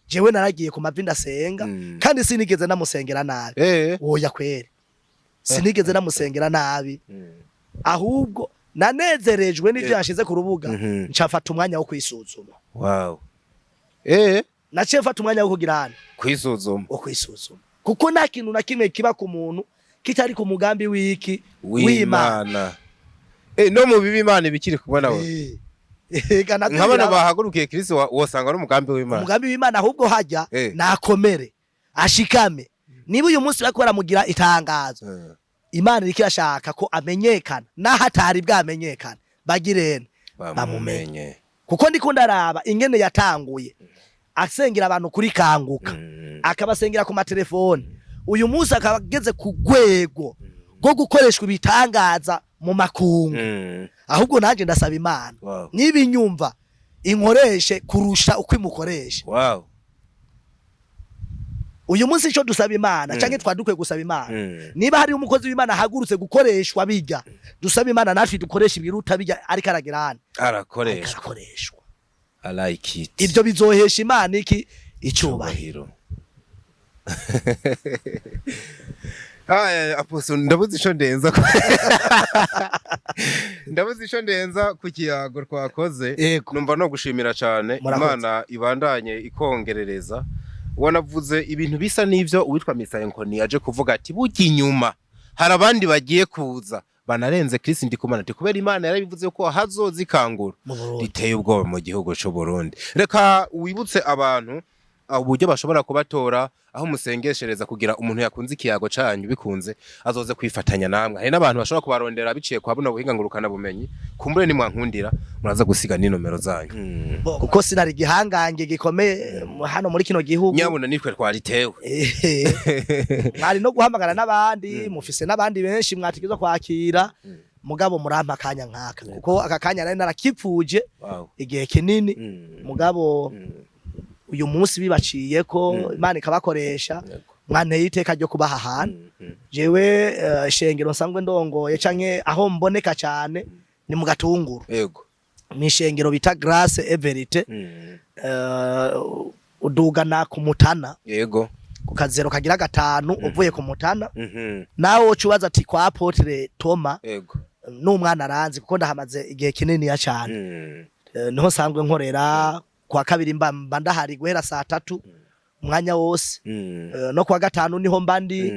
Jewe naragiye ku mavi ndasenga, kandi sinigeze namusengera nabi. Oya kweri, sinigeze namusengera nabi, ahubwo nanezerejwe n'ivyo yashize ku rubuga, nca mfata umwanya wo kwisuzuma. Naciye mfata umwanya wo kugira hano Kwisuzuma. wo kwisuzuma, kuko nta kintu na kimwe kiba ku muntu kitari ku mugambi w'iki? W'Imana. W'Imana. No mu bibi Imana ibikiri kumwe nawe. Ega navyo Nka bano biraba. bahagurukiye Kristo, wosanga ari umugambi w'Imana. Umugambi w'Imana. Ahubwo hajya nakomere, ashikame. Niba uyu munsi bariko baramugira itangazo, Imana iriko irashaka ko amenyekana naho atari bwamenyekana, bagirene bamumenye, bamumenye, kuko ndiko ndaraba ingene yatanguye asengera abantu kuri Kanguka, akabasengera ku matelefoni, uyu munsi akaba ageze ku rwego rwo gukoreshwa ibitangaza mu makungu. Ahubwo nanjye ndasaba Imana, niba inyumva, inkoreshe kurusha uko imukoresha. Uyu munsi icyo dusaba Imana, canke twari dukwiye gusaba Imana, niba hari umukozi w'Imana ahagurutse gukoreshwa bijya, dusaba Imana natwe dukoresha ibiruta bijya, ariko aragira hano Arakoreshwa. arakoreshwa. I like it. Ibyo bizohesha Imana iki? Icyubahiro. Icyubahiro. Aya apostle, ndabuze ico ndenza ku kiyago twakoze. Numva no gushimira cyane. Murakoze. Imana ibandanye ikongerereza. Wanavuze ibintu bisa n'ivyo uwitwa Mr Nkoni yaje kuvuga ati burya inyuma hari abandi bagiye kuza banarenze Chris Ndikumana, ati kubera Imana yarabivuze ko hazoza ikangura Mu Burundi. riteye ubwoba mu gihugu c'u Burundi. Reka wibutse abantu Uburyo bashobora kubatora, aho musengeshereza, kugira umuntu yakunze ikiyago canyu bikunze azoze kwifatanya namwe. Hari n'abantu bashobora kubarondera biciye kwa buno buhinga ngurukana bumenyi. Kumbure nimwankundira muraza gusiga n'inomero zanyu. Kuko sinari igihangange gikomeye hano muri kino gihugu. Nyabuna nitwe twaritewe. Mwari no guhamagara n'abandi, mufise n'abandi benshi mwategerezwa kwakira, mugabo murampa akanya nkaka, kuko aka kanya nari narakipfuje igihe kinini, mugabo uyu munsi bibaciye ko Imana ikabakoresha, mwanteye iteka ryo kubaha ahantu. Jewe ishengero nsanzwe ndongoye canke aho mboneka cyane ni mu Gatunguru, mw'ishengero bita Grace et Vérité. Udugana ku Mutana, ku kazero kagira gatanu uvuye ku Mutana. Nawe woca ubaza ati kwa Apôtre Toma, n'umwana aranzi kuko ndahamaze igihe kininiya cyane. Niho nsanzwe nkorera. Kwa kabiri mba ndahari guhera saa 3 umwanya wose. No kwa gatanu niho mba ndi.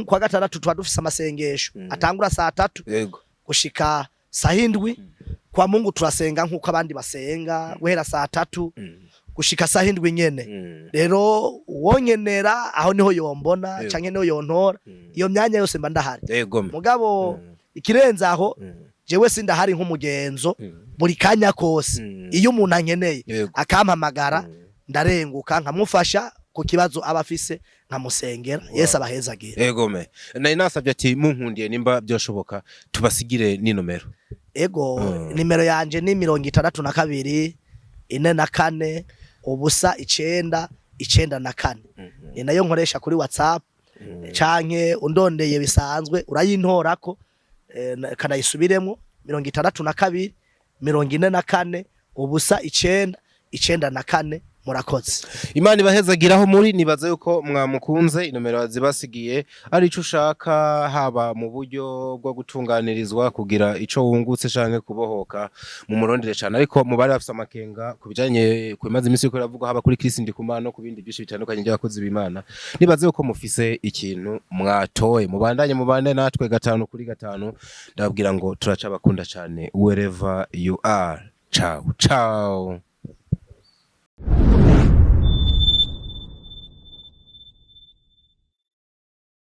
Kwa gatandatu tuba dufise amasengesho atangura saa 3 gushika saa 7. Kwa Mungu turasenga nk'uko abandi basenga, guhera saa 3 gushika saa 7 nyene. Rero uwonkenera aho niho yombona canke niho yontora. Iyo myanya yose mba ndahari. Mugabo ikirenze aho, jewe sindahari nk'umugenzo buri kanya kose. Iyo umuntu ankeneye, akampamagara, ndarenguka nkamufasha ku kibazo aba afise, nkamusengera. Yesu abahezagira. Yego me, nari nasabye ati munkundiye nimba byoshoboka tubasigire n'inomero. Ego. Nimero yanje ni 62 44 0 9 94. Ni nayo nkoresha kuri WhatsApp, canke undondeye bisanzwe urayintorako. Kanayisubiremo: 62 44 0 9 94. Murakoze. Imana ibahezagiraho muri. Nibaza yuko mwamukunze, inomero zibasigiye ari ico ushaka, haba mu buryo bwo gutunganirizwa, kugira ico wungutse canke kubohoka, mu murondere cane. Ariko mu bari bafise amakenga ku bijanye ku bimaze iminsi yuko biravugwa, haba kuri Chris Ndikumana no ku bindi byinshi bitandukanye by'abakozi b'Imana, nibaze yuko mufise ikintu mwatoye. Mubandanye mubande natwe gatanu kuri gatanu. Ndababwira ngo turacabakunda cane wherever you are. Ciao ciao.